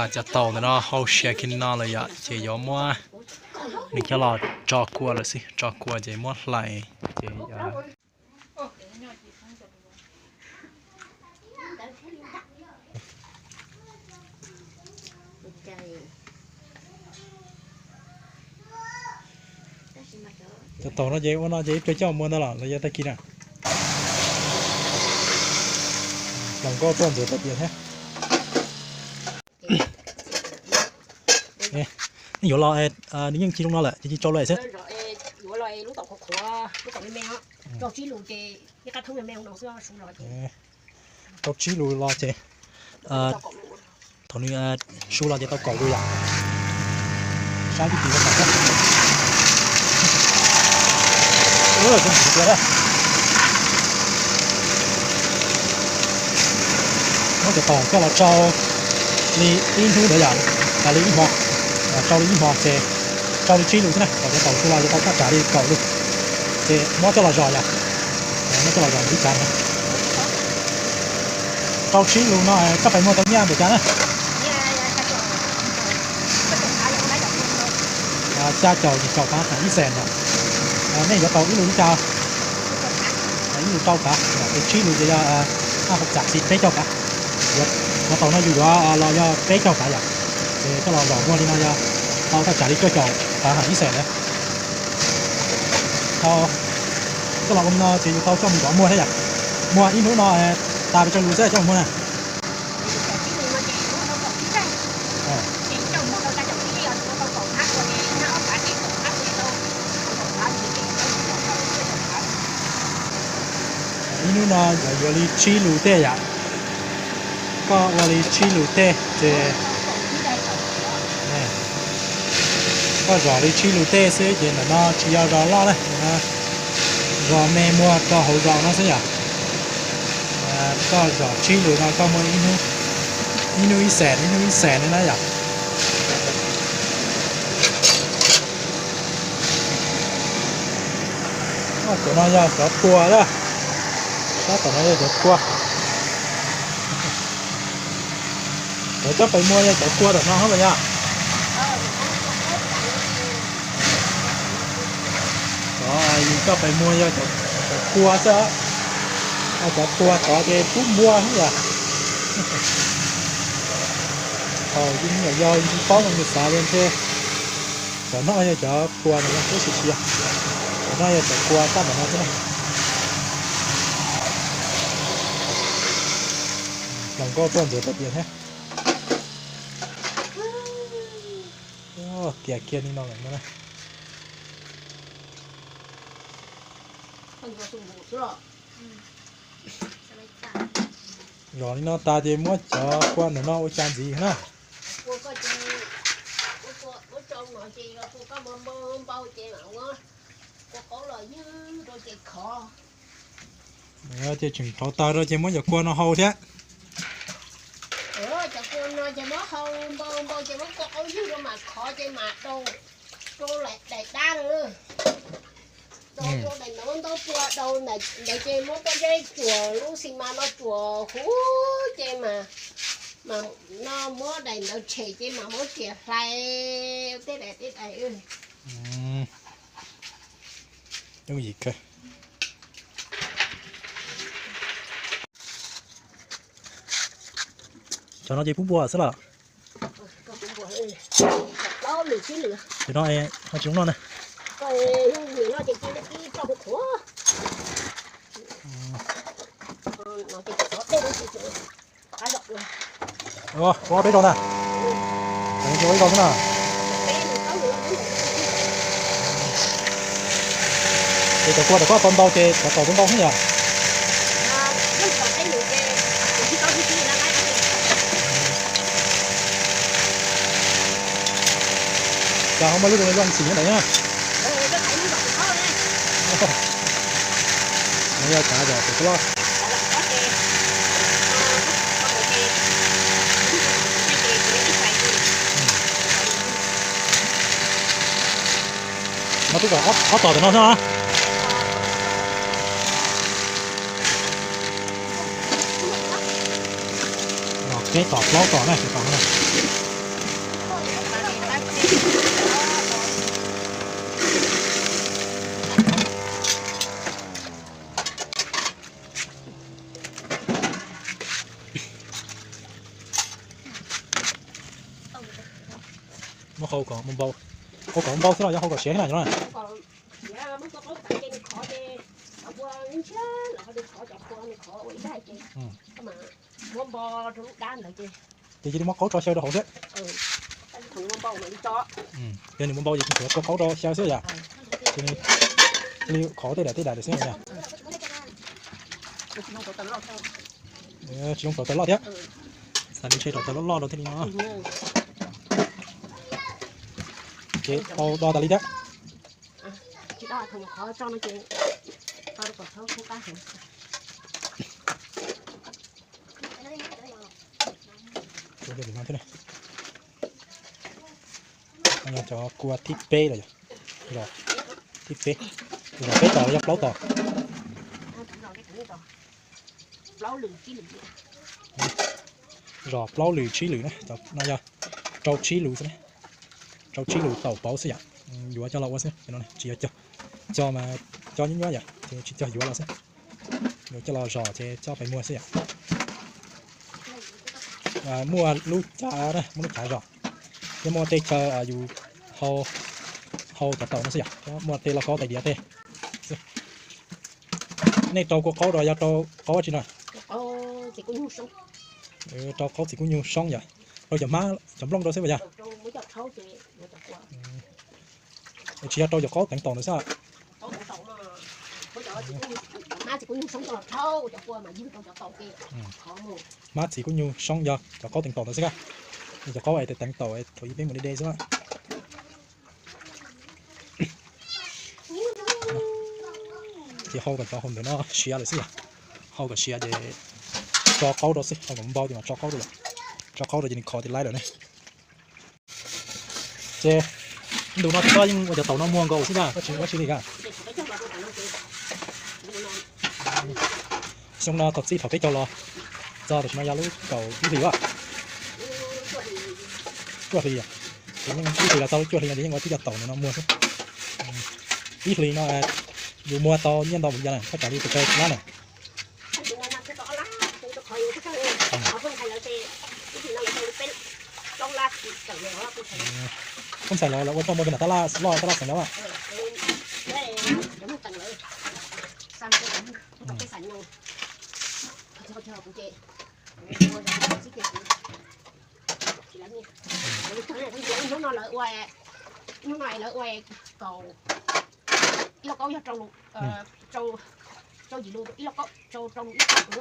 Cov taum ntawm no hau siav kiag no lawm yom, ces yuav muab nws coj los tso kua lawm xwb, tso kua ces muab hlais ces Cov taum no ces ua no ces ib pliag coj mus muag ntag los los yog tag kis na. Hluas nkauj tuaj ntxuav tawm tias thiab. Nej yuav los, nws yeej tsis zoo no lawm ces tsis rau lawm xwb. Rau tsib lus los ces thaum nws su los ces tau kaum lus yom. Saib tib tis muab cov taum coj los tsau li ib hnub ntawd yom, li ib hmo, tsau li ib hmo ces tsau li tsib lus xwb na, kom cov taum su los ces tau thaj tsam li kaum lus, ces muab coj los zos yom, muab coj los zos ib tsam. Rau tsib lus no koj pais muag tau nyiaj npaum cas na? Xya caum yim caum phav hais ib xees yom. Nej yuav tau ib lus li cas? Ib lus rau phav, ces tsib lus ces yog phav xam xis peb caug phav. Cov taum no yus yuav los yog peb caug phav yom, ces coj los zos muag li no yog tau thaj tsam li cuaj caum phav hais ib xees ntawd. Tau, coj los ua li no ces yus tau coj mus zov muag thiab yom. Muag ib hnub no tas pes tsawg lus xwb coj mus muag na? Ib hnub no yuav li tsib lus tej yom. Koj ua li tsib lus tej ces koj zos li tsib lus tej xwb ces ntawm no tsis yog zos loj na, zos me muag rau hauv zos no xwb yom. Koj zos tsib lus no koj muaj ib hnub ib xees, ib hnub ib xees li na yom. Cov no yog cov pua lawm, tab tom no yog cov pua. Cov coj pais muag yog cov pua tom no los yog? Cov yus coj pais muag yog cov pua xwb, cov pua tod ces pub npua xwb yom. Thaum yus me nyuam yaus yus tsis paub no yus xav li ntshe cov no yog cov pua no tab sis tsis yog, cov no yog cov pua tab tom no xwb na. Hluas nkauj tuaj ntxuav tawm tias thiab. Tias kiag li no lawm no na. Zos li no tas ces muab cov pua ntawm no ua cas ntxiv na? Ces tseem rauv taws rau ces muab cov kua no hau thiab. Cov kua no ces muab hau npau npau ces muab kua qaub ywg rau mam khov ces mam rau, rau daim dab na. Rau, rau daim ntawv ntau pua rau ntawd ces muab pob zeb tsuam lub xi mas no tsuam huv ces mas, mas no muab daim ntawv tshem ces mas muab riam hlais tej daim tej daim. Cov no ces pub npua xwb los? Cov no ho tsis zoo noj na. Ua peb zaug ntag. Ua ib zaug xwb na. Ces cov kua tom koj tau ntau ces cov taum tau ntau xwb yom. Cas ho muaj lub zoo zoo xim nyob ntawd na. No yog tsav yom, tsav loj. No twb kom ob tom ntawm no xwb na. Peb tom plaub tom na, tsis tom na. Muab hau kom npau, hau kom npau xwb los yog hau kom siav thiab na? Ces cia li muab qaub tso xyaw rau hauv xwb. Yog nws npau npau ces tsuas tshuav rau qaub rau xyaw xwb yom. Cia li qhov tej daim tej daim xwb yom. Tsis zoo rau taws loj thiab. Xav li ntshe rau taws loj loj rau thiaj li no. Ces tau do tas li thiab. Cov kua thib peb los yog, thib peb, zos peb tos los yog plaub tos? Zos plaub lwm tsib lwm na, no yog rau tsib lus xwb, rau tsib lus taum pauv xwb yom. Yuav coj los ua xwb, tsis yog cog, cog mas cog nyuab nyuab yom, ces tsis cog yuav los xwb. Yuav coj los zom ces coj pais muag xwb yom. Muaj lub cav, muaj lub cav zom, thiab muaj tej chaw yus hau, hau cov taum no xwb yom, thiab muaj tej lauj kaub tais diav tej. Nej rau kua qaub rau yog rau qaub dab tsi no? Rau qaub txiv kuj nyuj soob yom, rau cov hmab cov nplooj rau xwb puas yog? Tsis yog rau cov qaub teev taum ntawd xwb? Hmab txiv kuj nyuj soob yog cov qaub teev taum ntawd xwb, cov qaub es teev taum thaum ub peb mus de de xwb. Ces hau kom cov hau ntawm no siav lawm xwb yom. Hau kom siav ces tso qaub rau xwb, hau kom npau ces mam tso qaub rau lawm. Tso qaub rau ces nws khov tias laib lawm ne. Ces ntu no tsis tau yeej ua cov taum no muag nkaus xwb na, ua tsis li ka. Xyoo no thaum txij thaum peb caug los txog tam sim no yog lub kaum ib hlis a, cuaj hlis, ces yeej ib hlis los txog lub cuaj hlis no ces yeej ua tib co taum no muag xwb. Ib hlis no yus muag tau nyiaj ntau mus li cas na, thaj tsam li pes tsawg lab na? Phooj ntxhais lawv ua coj muag peb nram tab laj loj tab laj xeem lawv a. Hnub no lawv ua, hnub no lawv ua kaum, ib lauj kaub yog rau lus, rau yim lus, ib lauj kaub rau rau lus, ib lauj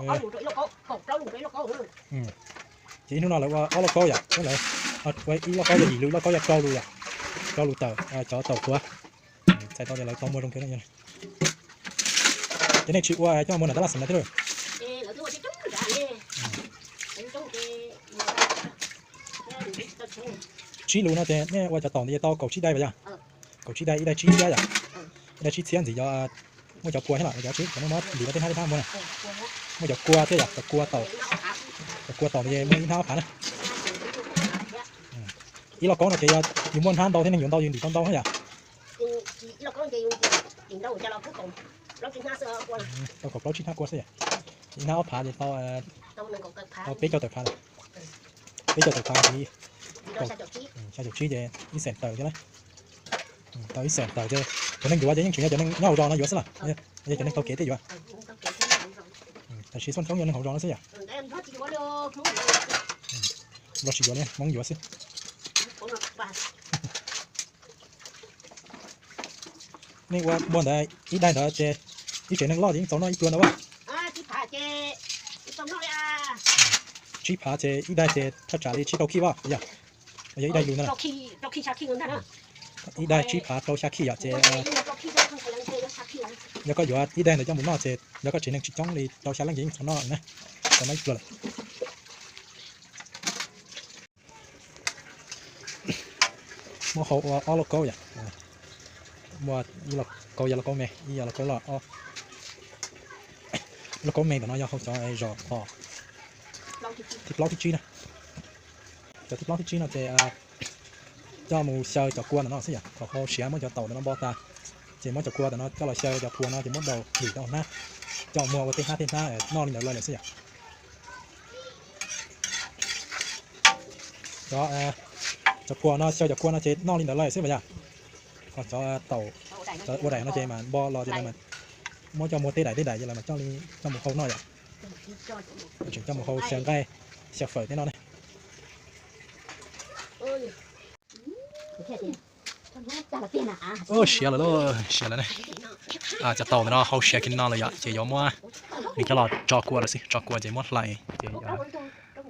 kaub rau ib lauj kaub, kaum plaub lus rau ib lauj kaub. Ces ib hnub no lawv ua ob lauj kaub yom, ua ib lauj kaub yog yim lus, ib lauj kaub yog rau lus yom, rau lus tawm, cov taum qhuav. Txhais tau tias lawv tau muag zoo kawg. Ces nej tsis ua coj muag nram tab laj xeem no thiab lawm? Tsib lus no ces nej ua cov taum ntawd tau kaum tsib daim puas yog? Kaum tsib daim, ib daim tsib txhiab yom. Ib daim tsib txhiab ntxiv yog muaj cov kua thiab los cov tsib, cov nej muab ntim rau tej hnab tej hnab muag na. Muaj cov kua thiab yom, cov kua taum, cov kua taum ntawd muaj ib hnab ob phav na. Ib lauj kaub no ces yog yus muaj hnab ntau thiab neeg yuav ntau yus ntim tau ntau thiab yom. Tau kaum plaub tsib hnab kua xwb yom. Ib hnab ob phav ces tau, tau peb caug tawm phav lawm. Peb caug tawm phav ces, xya caum tsib ces ib xeem tawm thiab na. Tau ib xeem tawm ces cov neeg yuav ces yeej tseem yog cov neeg nyob hauv zos no yuav xwb los yog cov neeg taug kev tej yuav? Tam sim xub thoob yog neeg hauv zos no xwb yom. Nplog tsis yuav li, Hmoob yuav xwb. Nej ua muag ntawd ib daim ntawd ces ib tsev neeg loj ces yeej txaus noj ib pluag ntawd as? Tsib phav ces ib daim ces thaj tsam li tsib rau khij as, yog ib daim lus ntawd. Ib daim tsib phav rau xya khij yom, ces yog koj yuav ib daim ntawd coj mus noj ces yog koj tsev neeg tsis coob li rau xya leej ces yeej txaus noj na, txaus noj ib pluag lawm. Muab hau ua ob lauj kaub yom. Muaj ib lauj kaub yog lauj kaub me, ib yog lauj kaub loj. Lauj kaub me ntawm no yog hau cov zos tos thib plaub thib tsib na. Cov thib plaub thib tsib no ces Coj mus xyaw cov kua ntawm no xwb yom, thaum hau siav muab cov taum ntawm no npo tas, ces muab cov kua ntawm no coj los xyaw cov kua no ces muab daus dim rau hnab, coj muag ua tej hnab tej hnab noj li ntawd lawm xwb yom. Cov, cov kua no xyaw cov kua no ces noj li ntawd lawm xwb mas yom. Ho cov taum, cov ua daim no ces mas npo los ces lawv mas muab coj muag tej daim tej daim ces lawv mas coj li coj mus hau noj yom. Tseem coj mus hau xyaw nqaij, xyaw fawm tej no ne. Siav lawm lauj, siav lawm ne. Cov taum ntawm no hau siav kiag li no lawm yom, ces yuav muab nws coj los tso kua lawm xwb, tso kua ces muab hlais ces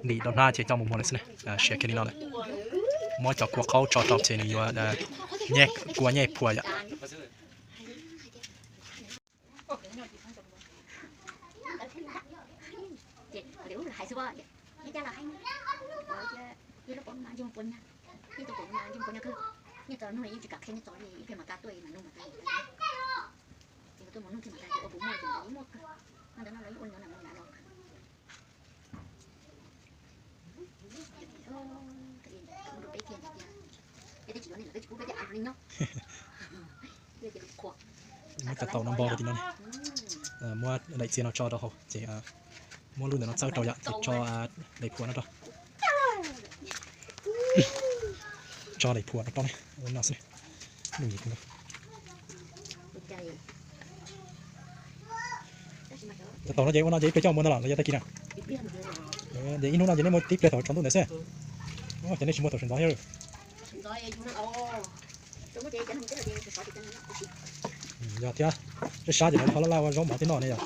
dim rau hnab ces coj mus muag lawm xwb ne. Siav kiag li no lawm. Muab cov kua qhaub tso rau ces nws yuav nyej kua nyej phua yom. Muab cov taum no npo rau tim no ne. Muab daim txiag no tso rau hauv ces muab lub ntawm no txawb rau yom, ces tso daim phuam no rau. Tso daim phuam no rau ne, ua no xwb. Cov taum no ces ua no ces ib pliag coj mus muag ntag los los yog tag kis na? Ces ib hnub no ces nej muag tib pliag thaum tsaus ntuj ntawd xwb. Ces nej tsis muag thaum sawv ntxov thiab. Yog thiab, sab sab ces lawv ho laj laj ua zaub mov tej noj ne yom.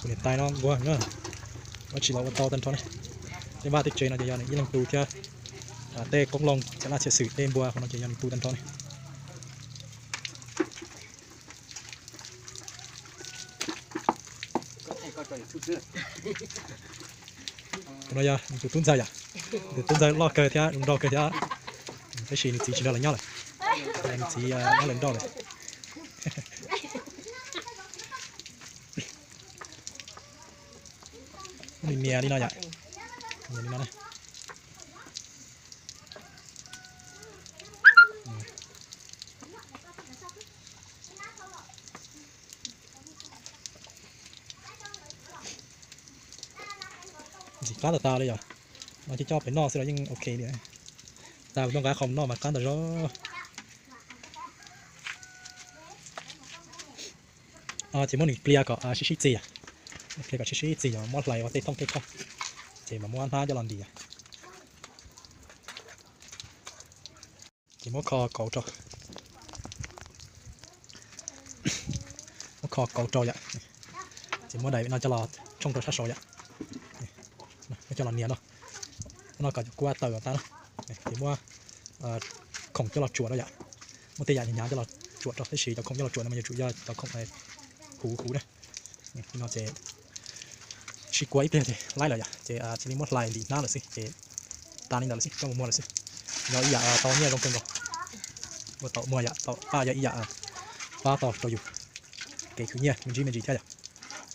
Kuv niam tais no nquag na, ua tsis los ua tau tag nrho ne. Tej vaj tej tsev no ces yog nws ib leeg tu thiab. Tej qoob loo txhia laj txhia xwm tej npua qhov no ces yog nws tu tag nrho ne. Tus no yog tus tub ntxawg yom, tus tub ntxawg loj kawg thiab zoo nraug kawg thiab, tab sis nws txiv tsis nrog lawv nyob lawm, nws txiv nyob lawv nrauj lawm. Nws nias li no yom, nias li no. Ntxim qab tas tas li yom, no ces coj pem noj xwb los yeej ok li. Tas kuv tuaj nqa qhov noj mas qab tas zog. Ces muab nws plias kom sib sib txig, plias kom sib sib txig yom, muab hlais ua tej thooj tej thooj, ces mas muab hnab coj los ntim. Ces muab kho kauv rau, muab kho kauv rau yom, ces muab daim no coj los tshooj rau sab saud yom, muab coj los nias no, no kom cov kua tawm tas na, ces muab khoom coj los tsuam rau yom, muab tej yam hnyav coj los tsuam rau, tab sis cov khoom coj los tsuam no mas yuav tsum yog cov khoom huv huv na. No ces sib kua ib pliag ces laib lawm yom, ces cia li muab hlais ntim hnab lawm xwb ces tas li ntawd lawm xwb, coj mus muag lawm xwb. Yog ib yam tau nyiaj zoo kawg nkaus, ua tau muag yom, tau paj yog ib yam pab tau rau yus kev khwv nyiaj me ntsis me ntsis thiab yom.